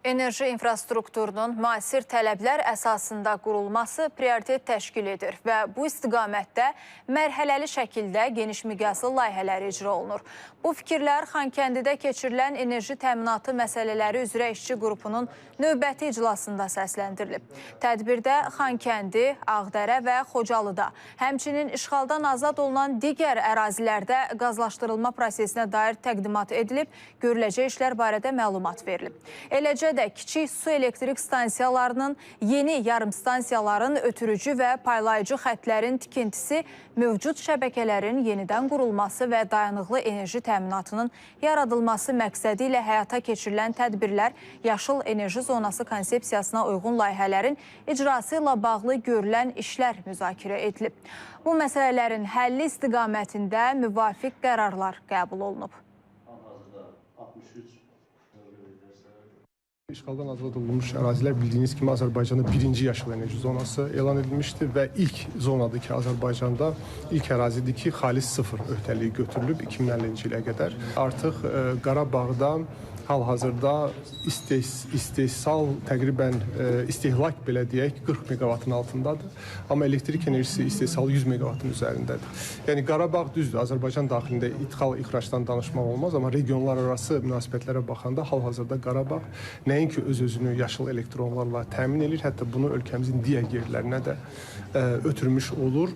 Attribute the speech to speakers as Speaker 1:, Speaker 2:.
Speaker 1: Enerji infrastrukturunun müasir tələblər əsasında qurulması prioritet təşkil edir və bu istiqamətdə mərhələli şəkildə geniş miqyaslı layihələr icra olunur. Bu fikirlər Xankəndidə keçirilən enerji təminatı məsələləri üzrə işçi qrupunun növbəti iclasında səsləndirilib. Tədbirdə Xankəndi, Ağdərə və Xocalıda, həmçinin işğaldan azad olunan digər ərazilərdə qazlaşdırılma prosesinə dair təqdimat edilib, görüləcək işlər barədə məlumat verilib. Eləcə də kiçik su elektrik stansiyalarının, yeni yarımstansiyaların, ötürücü və paylayıcı xətlərin tikintisi, mövcud şəbəkələrin yenidən qurulması və dayanıqlı enerji təminatının yaradılması məqsədi ilə həyata keçirilən tədbirlər, yaşıl enerji zonası konsepsiyasına uyğun layihələrin icrası ilə bağlı görülən işlər müzakirə edilib. Bu məsələlərin həlli istiqamətində müvafiq qərarlar qəbul olunub.
Speaker 2: Hal-hazırda 63
Speaker 3: İşğaldan azad olunmuş ərazilər bildiyiniz kimi Azərbaycanda birinci yaşıl enerji zonası elan edilmişdi və ilk zonadır ki, Azərbaycanda ilk ərazidir ki, xalis sıfır öhdəliyi götürülüb 2050-ci ilə qədər. Artıq Qarabağda hal-hazırda istehsal təqribən istehlak belə deyək 40 meqavatın altındadır. Amma elektrik enerjisi istehsalı 100 meqavatın üzərindədir. Yəni Qarabağ düzdür, Azərbaycan daxilində idxal ixracdan danışmaq olmaz, amma regionlar arası münasibətlərə baxanda hal-hazırda Qarabağ nəinki öz-özünü yaşıl elektronlarla təmin edir, hətta bunu ölkəmizin digər yerlərinə də ötürmüş olur.